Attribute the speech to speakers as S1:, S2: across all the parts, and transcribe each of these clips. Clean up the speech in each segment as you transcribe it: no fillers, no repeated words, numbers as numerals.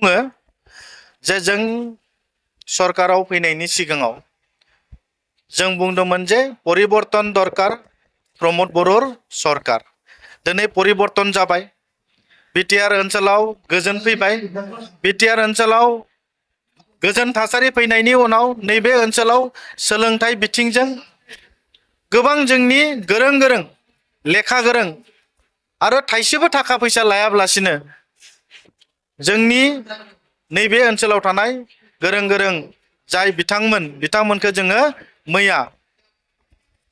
S1: बुङो जे जों सरकाराव फैनायनि सिगाङाव जों बुंदोंमोन जे परिबर्तन दरकार प्रमोद बर'र सरकार दिनै परिबर्तन जाबाय बिटिआर ओनसोलाव गोजोन फैबाय बिटिआर ओनसोलाव गोजोन थासारि फैनायनि उनाव नैबे ओनसोलाव सोलोंथाइ बिथिंजों गोबां जोंनि गोरों गोरों लेखा गोरों आरो थाइसेबो थाखा फैसा लायाब्लासिनो जोंनि नैबे ओनसोलाव थानाय गोरों गोरों जाय बिथांमोनखौ जोङो मैया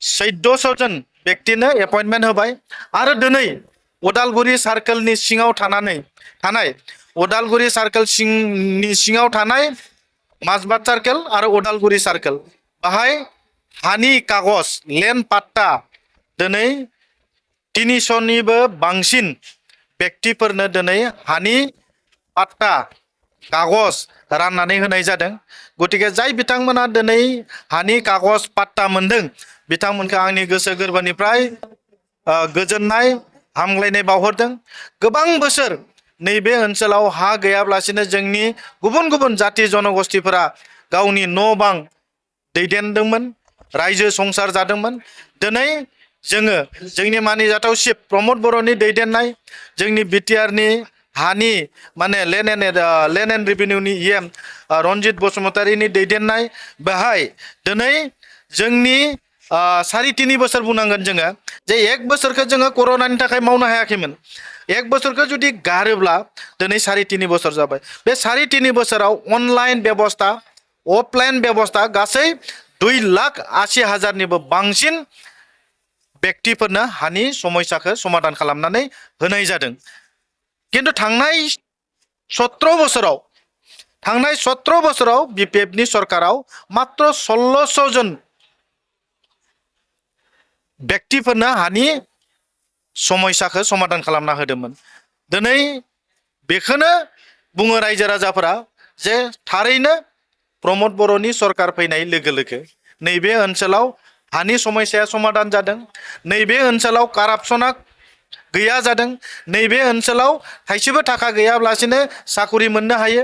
S1: 1400 जन व्यक्तिनो एपइन्टमेन्ट होबाय आरो दिनै उदालगुरि सार्कोलनि सिङाव थानाय उदालगुरि सार्कोल सिङाव थानाय माजबाद सार्कोल आरो उदालगुरि सार्कोल बाहाय हानि कागज लेन्ड पाट्टा दिनै 300निबो बांसिन व्यक्तिफोरनो दिनै हानि पाट्टा कागज राननानै होनाय जादों गतिके जाय बिथांमोना दिनै हानि कागज पाट्टा मोनदों बिथांमोनखौ आंनि गोसो गोरबोनिफ्राय गोजोननाय हामग्लायनाय बावहरदों गोबां बोसोर नैबे ओनसोलाव हा गैयाब्लासिनो जोंनि गुबुन गुबुन जाति जनगोष्ठीफोरा गावनि न' बां दैदेनदोंमोन रायजो संसार जादोंमोन दिनै जोङो जोंनि मानिजाथाव चिफ प्रमोद बर'नि दैदेननाय जोंनि बिटिआरनि हानि माने लेन्ड एन्ड रेभिनिउनि इएम रनजित बसुमतारीनि दैदेननाय बेहाय दिनै जोंनि 3.5 बोसोर बुंनांगोन जोङो जे 1 बोसोरखौ जोङो कर'नानि थाखाय मावनो हायाखैमोन 1 बोसोरखौ जुदि गारोब्ला दिनै 3.5 बोसोर जाबाय बे 3.5 बोसोराव अनलाइन बेबस्था अफलाइन बेबस्था गासै 2,80,000निबो बांसिन व्यक्तिफोरनो हानि समस्याखौ समाधान खालामनानै होनाय जादों किन्तु थांनाय 17 बोसोराव बिपिएफनि सरकाराव मात्र 1600 जन व्यक्तिफोरनो हानि समस्याखौ समाधान खालामना होदोंमोन दिनै बेखौनो बुङो रायजो राजाफोरा जे थारैनो प्रमोद बर'नि सरकार फैनाय लोगो लोगो नैबे ओनसोलाव हानि समस्याया समाधान जादों नैबे ओनसोलाव कारापसना गैया जादों नैबे ओनसोलाव थाइसेबो थाखा गैयाब्लासिनो साकरि मोननो हायो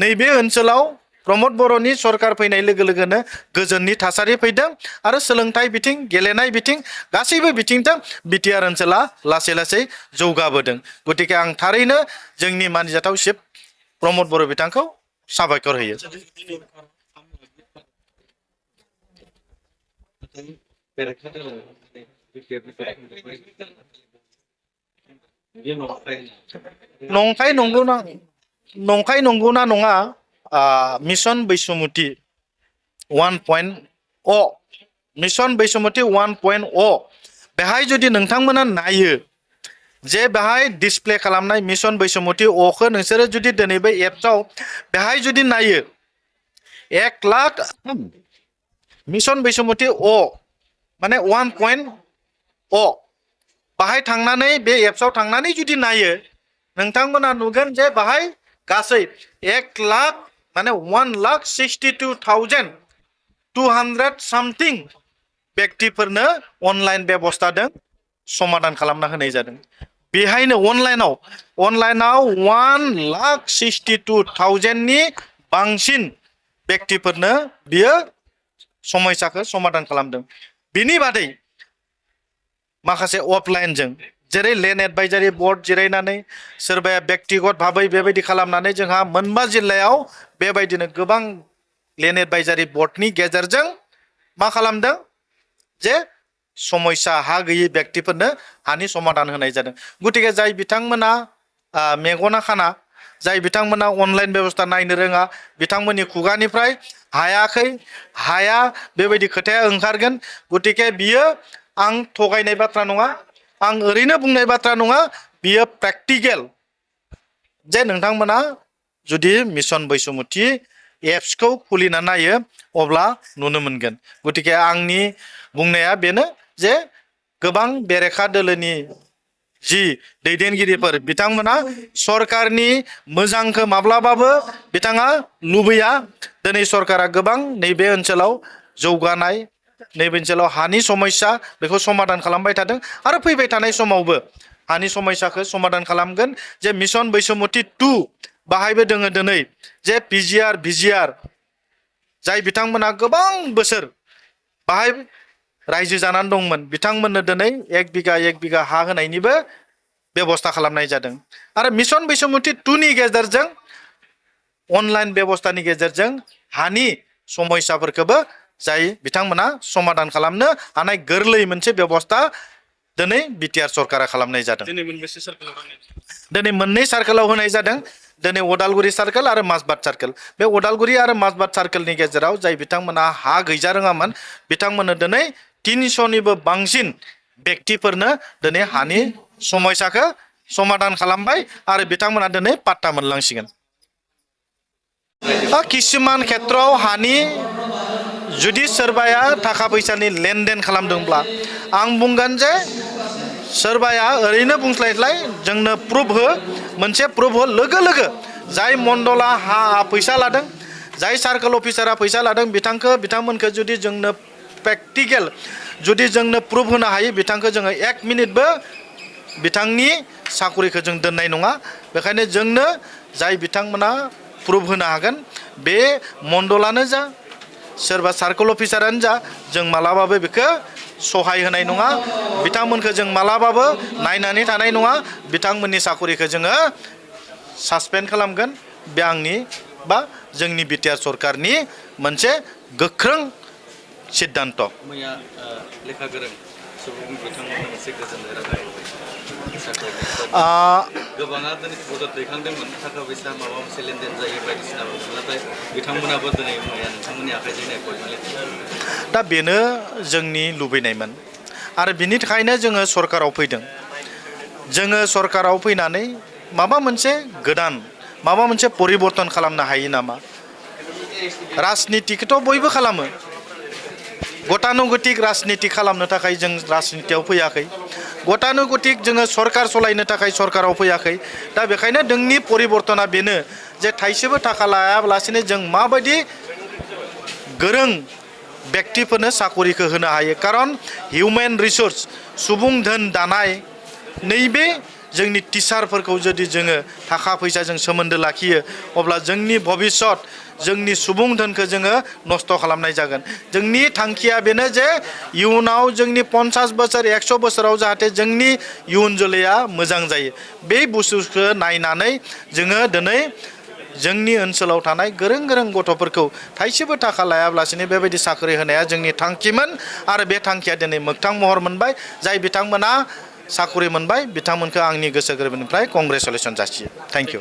S1: नैबे ओनसोलाव प्रमोद बर'नि सरकार फैनाय लोगो लोगोनो गोजोननि थासारि फैदों आरो सोलोंथाइ बिथिं गेलेनाय बिथिं गासैबो बिथिंजों बिटिआर ओनसोला लासै लासै जौगाबोदों गतिके आं थारैनो जोंनि मानिजाथाव चिफ प्रमोद बर' बिथांखौ साबायखर होयो नंखाय नंगौना नङा मिशन बैसुमुति 1.0 मिशन बैसुमुति 1.0 बेहाय जुदि नोंथांमोना नायो जे बेहाय डिसप्ले खालामनाय मिशन बैसुमुति अखौ नोंसोरो जुदि दिनै बे एप्सआव बेहाय जुदि नायो 1 लाख मिशन बैसुमुति अ माने 1.0 बाहाय थांनानै बे एप्सआव थांनानै जुदि नायो नोंथांमोना नुगोन जे बाहाय गासै 1 लाख माने 1,62,200 सामथिं व्यक्तिफोरनो अनलाइन बेबस्थाजों समाधान खालामना होनाय जादों बेहायनो अनलाइनाव 1,62,000नि बांसिन व्यक्तिफोरनो बियो समस्याखौ समाधान खालामदों बिनि बादै माखासे अफलाइनजों जेरै लेन्ड एडभाइजारि बर्ड जिरायनानै सोरबाया व्यक्तिगत भाबै बेबायदि खालामनानै जोंहा मोनबा जिल्लायाव बेबायदिनो गोबां लेन्ड एडभाइजारि बर्डनि गेजेरजों मा खालामदों जे समस्या हा गैयै व्यक्तिफोरनो हानि समाधान होनाय जादों गतिके जाय बिथांमोना मेगना खाना जाय बिथांमोना अनलाइन बेबस्था नायनो रोङा बिथांमोननि खुगानिफ्राय हाया बेबायदि खोथाया ओंखारगोन गतिके बियो आं थगायनाय बाथ्रा नङा आं ओरैनो बुंनाय बाथ्रा नङा बियो प्रेक्टिकेल जे नोंथांमोना जुदि मिशन बैसुमुति एप्सखौ खुलिना नायो अब्ला नुनो मोनगोन गतिके आंनि बुंनाया बेनो जे गोबां बेरेखा दोलोनि जि दैदेनगिरिफोर बिथांमोना सरकारनि मोजांखौ माब्लाबाबो बिथाङा लुबैया दिनै सरकारा गोबां नैबे ओनसोलाव जौगानाय नैबे ओनसोलाव हानि समस्या बेखौ समाधान खालामबाय थादों आरो फैबाय थानाय समावबो हानि समस्याखौ समाधान खालामगोन जे मिशन बैसुमुति 2 बाहायबो दोङो दिनै जे पिजिआर भिजिआर जाय बिथांमोना गोबां बोसोर बाहाय रायजो जानानै दंमोन बिथांमोननो दिनै 1 बिगा हा होनायनिबो बेबस्था खालामनाय जादों आरो मिशन बैसोमुथि 2 नि गेजेरजों अनलाइन बेबस्थानि गेजेरजों हानि समस्याफोरखौबो जाय बिथांमोना समाधान खालामनो हानाय गोरलै मोनसे बेबस्था दिनै बिटिआर सरकारा खालामनाय जादों दिनै मोननै सार्केलाव होनाय जादों दिनै उदालगुरि सार्केल आरो माजबाद सार्केल बे उदालगुरि आरो माजबाद सार्केलनि गेजेराव जाय बिथांमोना हा गैजा रोङामोन बिथांमोननो दिनै 300निबो बांसिन व्यक्तिफोरनो दिनै हानि समस्याखौ समाधान खालामबाय आरो बिथांमोना दिनै पाट्टा मोनलांसिगोन किसुमान खेत्रआव हानि जुदि सोरबाया थाखा फैसानि लेनदेन खालामदोंब्ला आं बुंगोन जे सोरबाया ओरैनो बुंस्लायस्लाय जोंनो प्रुफ हो मोनसे प्रुफ हो लोगो लोगो जाय मण्डला हा फैसा लादों जाय सार्केल अफिसारा फैसा लादों बिथांमोनखौ जुदि जोंनो प्रेक्टिकेल जुदि जोंनो प्रुफ होनो हायो बिथांखौ जोङो 1 मिनिटबो बिथांनि साखरिखौ जों दोननाय नङा बेखायनो जोंनो जाय बिथांमोना प्रुफ होनो हागोन बे मण्डलानो जा सोरबा सार्केल अफिसारानो जा जों मालाबाबो बेखौ सहाय होनाय नङा बिथांमोनखौ जों मालाबाबो नायनानै थानाय नङा बिथांमोननि साखरिखौ जोङो सासपेन्ड खालामगोन बे आंनि बा जोंनि बिटिआर सरकारनि मोनसे गोख्रों सिद्धान्त
S2: मैया लेखा गोरों सुबुं बिथांमोननो मोनसे गोजोननाय रादाय गोबाङा दिनै बजद दैखांदोंमोन थाखा फैसा माबा मोनसे लेनदेन जायो बायदिसिना नाथाय बिथांमोनाबो दिनै मैया नोंथांमोननि आखाइजों एपइन्टमेन्ट
S1: दा बेनो जोंनि लुबैनायमोन आरो बिनि थाखायनो जोङो सरकाराव फैदों जोङो सरकाराव फैनानै माबा मोनसे गोदान माबा मोनसे परिबर्तन खालामनो हायो नामा राजनितिखौथ' बयबो खालामो गतानुगतिक राजनिति खालामनो थाखाय जों राजनितियाव फैयाखै गतानुगतिक जोङो सरकार सलायनो थाखाय सरकाराव फैयाखै दा बेखायनो जोंनि परिबर्तना बेनो जे थाइसेबो थाखा लायालासेनो जों माबायदि गोरों व्यक्तिफोरनो साखरिखौ होनो हायो कारन हिउमेन रिसोर्स सुबुं धोन दानाय नैबे जोंनि टिचारफोरखौ जुदि जोङो थाखा फैसाजों सोमोन्दो लाखियो अब्ला जोंनि भबिष्यत जोंनि सुबुं धोनखौ जोङो नस्थ' खालामनाय जागोन जोंनि थांखिया बेनो जे इयुनाव जोंनि 50 बोसोर 100 बोसोराव जाहाथे जोंनि इयुन जोलैया मोजां जायो बे बुस्थुखौ नायनानै जोङो दिनै जोंनि ओनसोलाव थानाय गोरों गोरों गथ'फोरखौ थाइसेबो थाखा लायाब्लासिनो बेबायदि साख्रि होनाया जोंनि थांखिमोन आरो बे थांखिया दिनै मोगथां महर मोनबाय जाय बिथांमोना साख्रि मोनबाय बिथांमोनखौ आंनि गोसो गोरबोनिफ्राय कंग्रेसुलेसन जासियो थेंक इउ